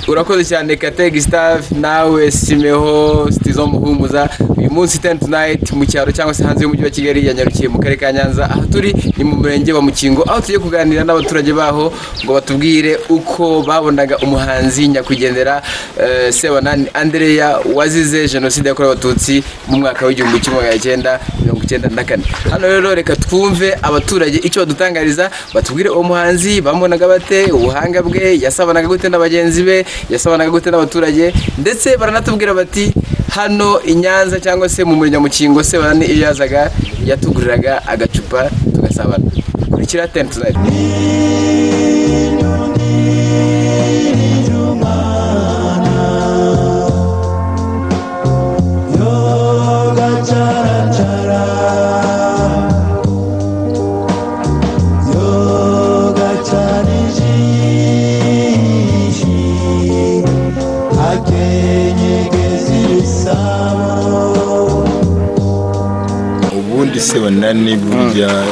Urakoze cyane, Kate Gustave, nawe Simeho Stizo Muhumuza. Uyu munsi Ten Tonight mu cyaro cyangwa se hanze y'umujyi wa Kigali yanyarukiye mu karere ka Nyanza. Aho turi ni mu murenge wa Mukingo, aho tugiye kuganira n'abaturage baho ngo batubwire uko babonaga umuhanzi nyakwigendera Sebanani Andereya wazize jenoside yakorewe Abatutsi mu mwaka w'1994. Hano rero reka twumve abaturage icyo badutangariza, batubwire uwo muhanzi bamubonaga bate, ubuhanga bwe, yasabanaga gute na bagenzi be, yasabanaga gute n'abaturage. Ndetse baranatubwira bati hano i Nyanza cyangwa se mu murenge wa Mukingo, Sebanani iyo yazaga yatuguriraga agacupa tugasabana. Kurikira Ten Tonight. Ubundi Sebanani burya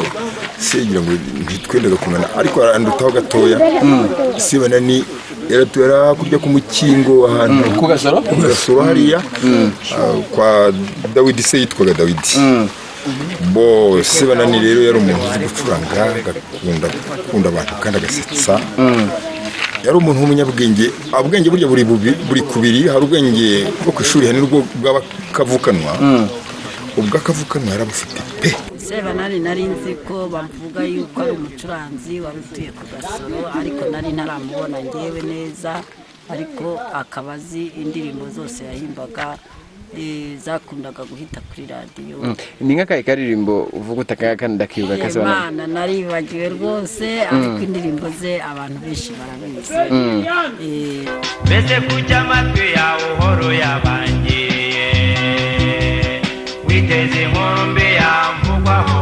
sigira ngo ntitwendaga kungana, ariko arandutaho gatoya. Sebanani yaratuye hakurya ku Mukingo ahantu ku Gasoro. Ku Gasoro hariya, kwa Dawidi, se yitwaga Dawidi. Bo Sebanani rero yari umuntu uzi gucuranga, agakunda gukunda abantu kandi agasetsa. Yari umuntu w'umunyabwenge. Ubwenge burya buri kubiri: hari ubwenge bwo ku ishuri, hari n'ubwo bw'abakavukanwa. Ubw'akavukanwa yarabufite pe. Sebanani nari nzi ko bavuga yuko ari umucuranzi wari utuye ku Gasoro, ariko nari ntaramubona ngewe neza, ariko akaba azi indirimbo zose yahimbaga, zakundaga guhita kuri radiyo. Ni nk'akahe karirimbo uvuga uti aka ndakibuka ka Sebanani? Imana, naribagiwe rwose, ariko indirimbo ze abantu benshi barabizi. Mbese kuki amatwi yawe uhoro yabangiye, witeze inkombe yamvugwaho,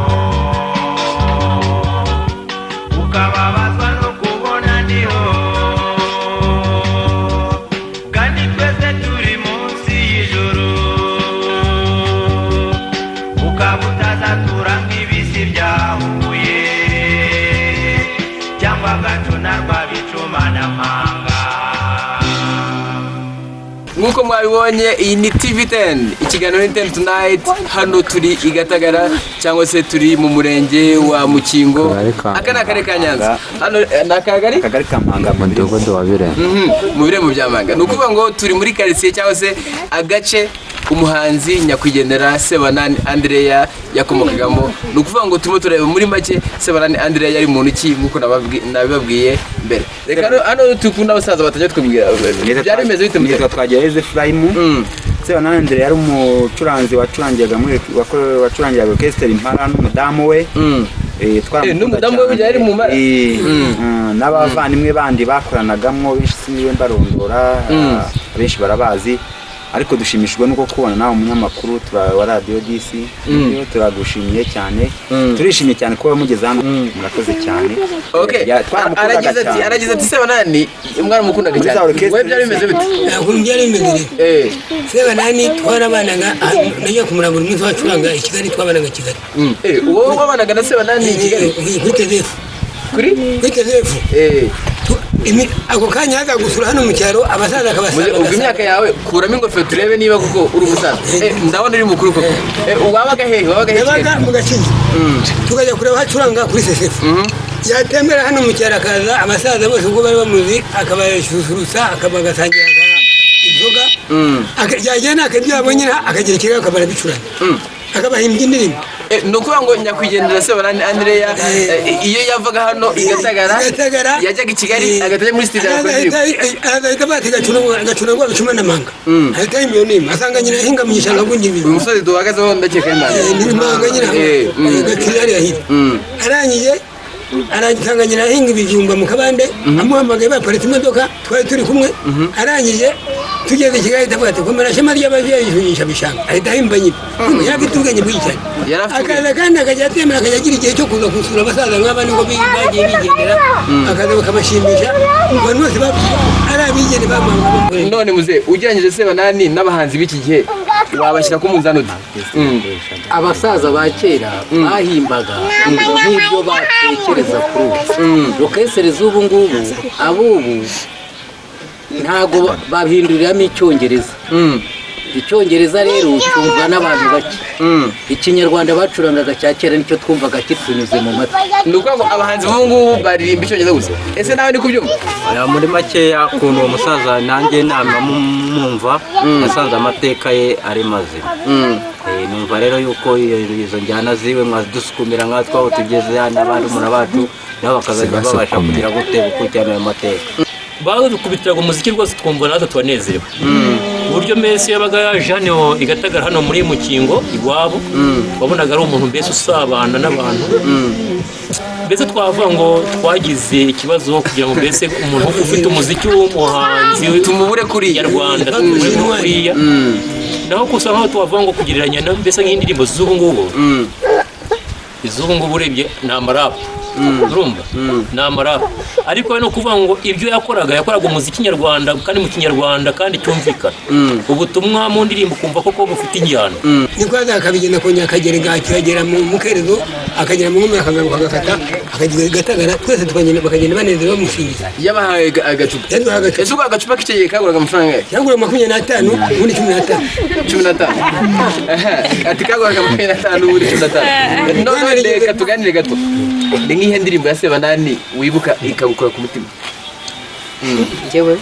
ukababazwa no kubona ndiho, kandi twese turi munsi y'ijuru, ukaba utazatura nk'ibisi byahuye cyangwa agacuna rwabicuma n'amanga? Nk'uko mwabibonye, iyi ni TV10, ikiganiro ni Ten Tonight. Hano turi i Gatagara cyangwa se turi mu murenge wa Mukingo. Akagari ka Aka ni akarere ka Nyanza. Hano ni akagari Akagari ka Mpanga. Mudugudu wa Birembo. Mu birembo bya Mpanga. Ni ukuvuga ngo turi muri karitsiye cyangwa se agace umuhanzi nyakwigendera Sebanani Andereya yakomokagamo. Ni ukuvuga ngo turimo tureba muri make Sebanani Andereya yari muntu ki, nk'uko nabibabwiye mbere. Reka hano turi n'abasaza batajya twibwira byari bimeze bite muzehe? Nitwa Twagirayezu Efurayimu. Sebanani Andre yari umucuranzi wacurangiraga muri wacurangiraga orchestre Impala n'umudamu we. Twaramukunda N'umudamu we cyane. burya yari mu Mpala? N'abavandimwe bandi bakoranagamo benshi siniwe mbarondora, abenshi barabazi. Ariko dushimishijwe nuko kubona nawe umunyamakuru wa radiyo disi, turagushimiye cyane, turishimye cyane kuba mugeze hano, murakoze cyane. Okay. Twaramukundaga Aragize ati cyane. Aragize ati Sebanani mwaramukundaga Muri za cyane. orchestre. Wowe byari bimeze bite? Ukuntu byari bimeze rero, Sebanani twarabanaga, najya kumuranga buri munsi wacuranga i Kigali, twabanaga i Kigali. Wowe wabanaga na Sebanani i Kigali? Kuri Tezefu. Kuri Kuri Tezefu. Ako kanya haza gusura hano mu cyaro abasaza akabasanga. Muze, ubwo imyaka yawe, kuramo ingofero turebe niba koko uri umusaza. Ndabona uri mukuru koko. Wabaga hehe? Wabaga hehe i Yabaga Kigali? mu Gakingi, tukajya kureba aho acuranga kuri Sesefu. Yatembera hano mu cyaro akaza, abasaza bose ubwo bari bamuzi, akabasusurutsa, akabagasangira inzoga. Yagenda akarya yabonye akagira ikigali, akaba arabicuranga, akabahimbya indirimbo. Ni ukuvuga ngo nyakwigendera Sebanani Andereya, iyo yavaga hano i Gatagara, Gatagara, yajyaga i Kigali, agahita ajya muri studio agakora indirimbo. Ahita bati gacuna ngo bicuma n'amanga, ahita yimba iyo nimba asanga nyina ahinga mu gishanga agungira Uyu ibintu. musozi duhagazeho ndakeka ari Impanga. Ni Impanga nyine. Gacuri hariya hirya. Arangije arasanga nyina ahinga ibijumba mu kabande, amuhamagaye baparitse imodoka, twari turi kumwe. Arangije tugeze i Kigali ahita avuga ati: "Komera shema ry'ababyeyi bishanga." Ahita ahimba nyine, yari afite ubwenge bwinshi cyane. Yari afite Akaza kandi akajya atemera, akajya agira igihe cyo kuza gusura abasaza nk'aba nibwo bagiye bigendera, akaza bakabashimisha. Abantu bose ari abigeni bamwanga bamukorera. None muze, ugereranyije Sebanani n'abahanzi b'iki gihe, wabashyira ku munzani ute? Abasaza ba kera bahimbaga nk'ibyo batekereza kuri ubu. Orchestre z'ubu ngubu, abubu Ntabwo bahinduriramo icyongereza. Icyongereza rero cyumvwa n'abantu bake. Ikinyarwanda bacurangaga cya kera nicyo twumvaga kitunyuze mu matwi. Ni ukuvuga ngo abahanzi b'ubu ngubu baririmba icyongereza gusa. Ese nawe ni kubyumva? Oya, muri makeya ukuntu uwo musaza nanjye nama mwumva, nasanze amateka ye ari mazima. Numva rero yuko izo njyana ziwe mwazidusukumira nkatwe aho tugeze, n'abandi bacu nabo bakazajya babasha kugira gute gukurikirana ayo mateka. Badukubitiraga umuziki rwose twumva natwe turanezerewe, uburyo mbese yabaga yaje hano i Gatagara, hano muri Mukingo iwabo, wabonaga ari umuntu mbese usabana n'abantu. Mbese twavuga ngo twagize ikibazo kugira ngo mbese umuntu ufite umuziki w'umuhanzi tumubure kuriya nyarwanda, tumubure kuriya. Naho gusa nkaho twavuga ngo kugereranya na mbese nk'indirimbo z'ubu ngubu, iz'ubu ngubu urebye ni amarapu, urumva ni amarapu. Ariko no kuvuga ngo ibyo yakoraga, yakoraga umuziki nyarwanda kandi mu kinyarwanda kandi cyumvikana, ubutumwa mu ndirimbo ukumva koko bufite injyana. Niko yaza akabigenda, akongera akagera akagera mu Mukerezo, akagera mu Nkomero, akagaruka agakata akagera Gatagara, twese tukagenda, bakagenda banezerewe bamusingiza. Yabahaye agacupa? Yaduhaye agacupa. Ese ubwo agacupa k'icyo gihe kaguraga amafaranga angahe? Cyangwa 25, ubundi 15. 15. Aha, ati kaguraga 25, ubundi 15. None reka tuganire gato, ni nk'ihe ndirimbo ya Sebanani wibuka ikagukora ku mutima? Njyewe,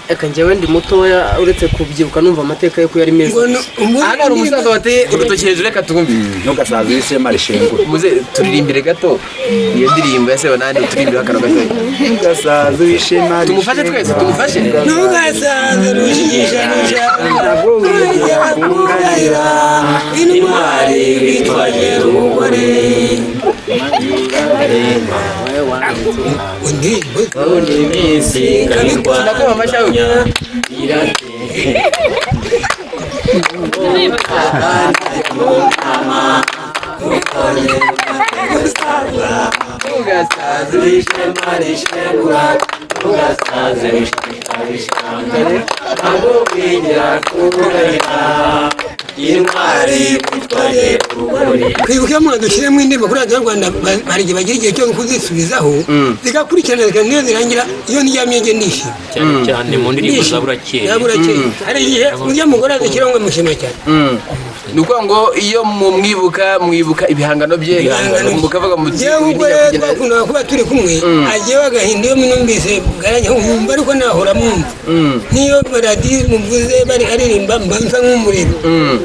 reka, njyewe ndi mutoya, uretse kubyibuka numva amateka ye ko yari meza. Hano hari umusaza wateye urutoki hejuru, reka twumve. Ntugasaze w'ishema rishengura. Muze turirimbire gato iyo ndirimbo ya Sebanani, turirimbire akantu gatoya. Ntugasaze w'ishema. Tumufashe twese, tumufashe. Ntugasaze rushigisha Ntabwo wigira kunganira. Intwari witwaje umugore undi. Iminsi. Tunakoma amashyi. Ntugasaze Ishema rishengura, ntugasaze rushigisha, ntabwo wigira kunganira intwari witwaje urugori. Kwibuka, iyo umuntu dushyiremo indirimbo kuri Radiyo Rwanda, hari igihe bagira igihe cyo kuzisubizaho zigakurikirana, niyo zirangira iyo ndyamye njye ndishima. Cyane cyane mu ndirimbo za burakeye. Za burakeye, hari igihe urya mugore azishyiraho ngo amushima cyane. Ni ukuvuga ngo iyo mumwibuka, mwibuka ibihangano bye, mukavuga muti Njyewe uyu ubwo ni rero nyakwigendera. twakundaga kuba turi kumwe, agiyeho agahinda iyo numvise bwarajya nkumva, ariko nahora mwumva niyo radiyo muvuze bari aririmba mba nsa nk'umuriro,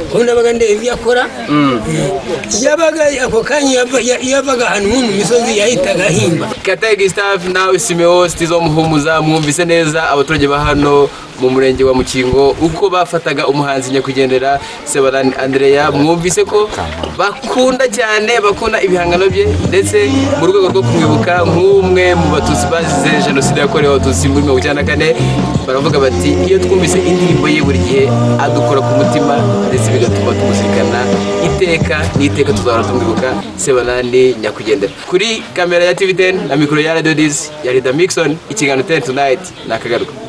kuko nabaga ndeba ibyo akora. Yabaga ako kanya iyo yavaga ahantu nko mu misozi yahitaga ahimba. Kataye Gustave, nawe Simeo Stizo Muhumuza, mwumvise neza abaturage ba hano mu murenge wa Mukingo uko bafataga umuhanzi nyakwigendera Sebanani Andrea. Mwumvise ko bakunda cyane, bakunda ibihangano bye, ndetse mu rwego rwo kumwibuka nk'umwe mu Batutsi bazize jenoside yakorewe Abatutsi muri 94, baravuga bati iyo twumvise indirimbo ye buri gihe adukora ku mutima, ndetse bigatuma tumuzirikana iteka n'iteka, tuzahora tumwibuka Sebanani nyakwigendera. Kuri kamera ya TV 10 na mikoro ya Radio 10 ya Rida Mixon, ikiganiro 10 Tonight nakagaruka.